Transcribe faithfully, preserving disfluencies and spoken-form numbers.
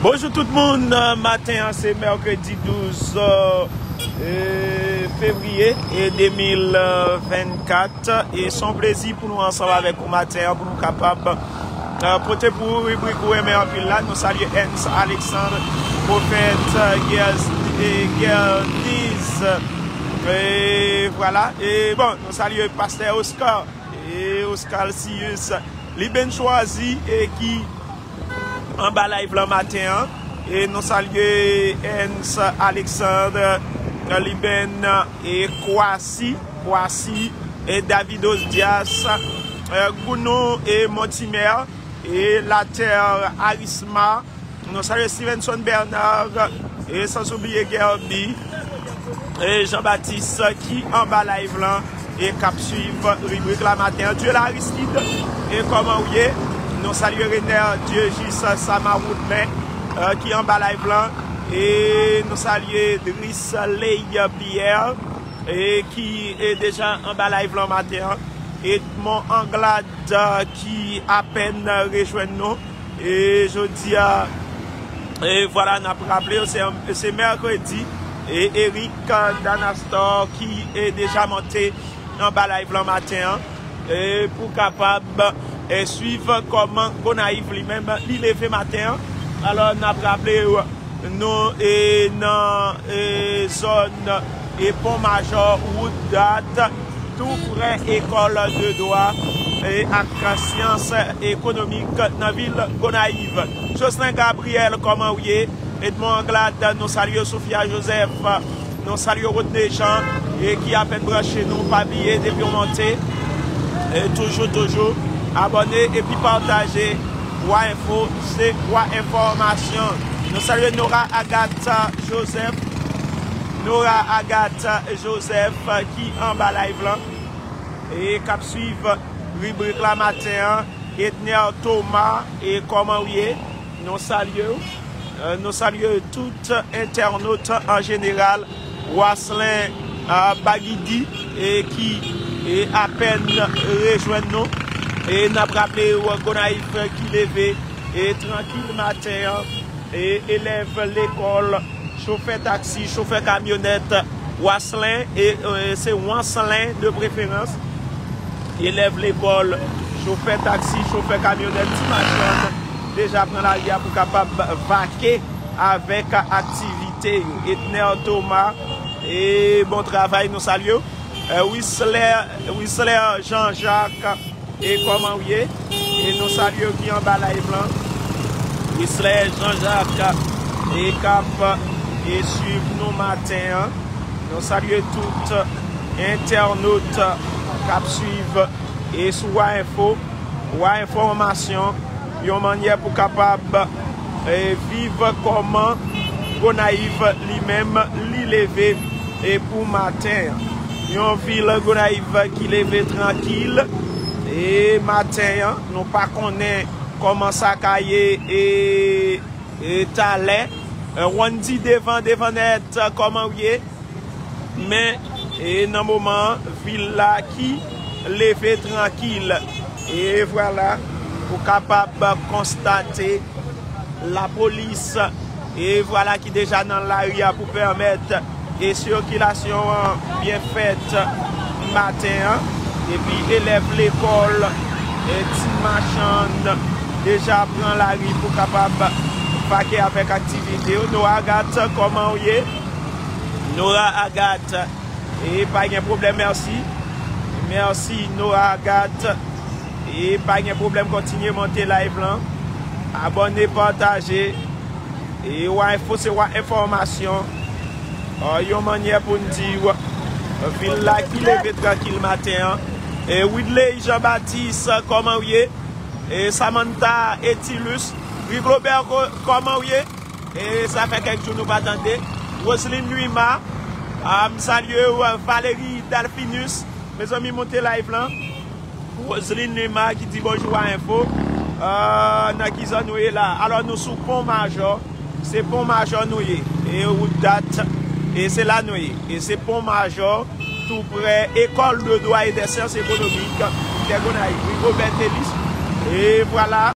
Bonjou tout moun, euh, maten an se mèkredi douz, euh, euh, fevriye, e de mil vennkat, e se yon plezi pou nou ansanm avèk ou maten an, pou nou kapab, euh, pote pou ou ribrik ou renmen anpil la. Nou salye Ernst Alexandre, Pwofèt, euh, Gers-, e Gerniz, e vwala, e bon, nou salye Pastè Oscar, e Oscar Sius, Liben Chwazi, e ki anba live lan maten an. E nou salye Ernst Alexandre, Liben, e Kwasi, Kwasi, e Davidos Dias, e Gounou, e Montimer, e Later Arisma. Nou salye Stevenson Bernard, e sans oubliye Gerby, e Jean Baptiste ki anba live lan, e k ap swiv ribrik la maten an. Dieu Laristide, e kòman w ye? Nou salye Rener Dieu Jis, Sama Woodman, e ki anba live lan, e nou salye Dris Ley Pierre, e ki, e deja anba live lan maten an. Edmond Anglade, e ki apèn rejwenn nou, e jodi a, e vwala, n ap raple w, se, se mèkredi, e Eric Danastor ki, e deja monte anba live lan maten an, e pou kapab, e swiv kòman Gonayiv li menm li leve maten an. Alò, n ap raple w, nou, e nan, e zòn, e Pon Majò, wout Dat, tou prè ekòl de dwa, e ak syans ekonomik nan vil Gonayiv. Jocelyn Gabriel, kòman w ye? Edmond Anglade, nou salye Sophia Joseph, nou salye Rodney Jean, e ki apèn branche nou, pa bliye depi w monte, e toujou, toujou, abòne epi pataje. Wa Enfo, se wa enfòmasyon. Nou salye Nora Agathe Joseph, Nora Agathe Joseph ki anba live lan, e k ap swiv ribrik la maten an. Edner Thomas, e kòman w ye? Nou salye w. E nou salye tout entènot an jeneral. Waslin, e Bagidi, e ki, e apèn rejwenn nou. E n ap raple w, Gonayiv ki leve, e trankil maten an, e elèv lekòl, chofè taksi, chofè kamyonèt, Waslin, e, e se Wanslin de preferans. Elèv lekòl, chofè taksi, chofè kamyonèt, ti machann deja pran lari a pou kapab vake avèk aktivite yo. Edner Thomas, e bon travay, nou salye w. E Wisler, Wisler Jean Jacques, e kòman w ye? E nou salye w ki anba live lan. Wisler Jean Jacques, e k ap, e swiv nou maten an. Nou salye tout entènot k ap swiv, e sou Wa Enfo, Wa Enfòmasyon, yon mannyè pou kapab, e viv kòman Gonayiv li menm li leve, e pou maten an. Yon vil Gonayiv ki leve trankil, e maten an, nou pa konnen kòman sa ka ye, e, e talè. E Wandy devan, devan nèt, kòman w ye? Men, e nan moman an, vil la ki leve trankil. E vwala, ou kapab konstate lapolis, e vwala ki deja nan lari a pou pèmèt, e sikilasyon an byen fèt maten an. Epi elèv lekòl, e ti machann deja pran lari pou kapab vake avèk aktivite yo. Nora Agathe, kòman w ye? Nora Agathe, e pa gen pwoblèm, mèsi. Mèsi, Nora Agathe. E pa gen pwoblèm, kontinye monte live lan. Abòne, pataje. E Wa Enfo se Wa Enfòmasyon. Yon mannyè pou n di w, vil la ki leve trankil maten an. E Widley Jean Baptiste, kòman w ye? E Samantha Etilus, Riglobert, kòman w ye? E sa fè kèk jou nou pa tande. Roseline Nwima, a, m salye w. Valerie Dalphinus, mezanmi, monte live lan. Roseline Nwima ki di bonjou a Enfo. A, nan ki zòn nou ye la? Alò, nou sou Pon Majò. Se Pon Majò nou ye. E wout Dat, e se la nou ye. E se Pon Majò, tou prè École de Droit et des Sciences Économiques de Gonayiv, Rigobert Elis. E vwala,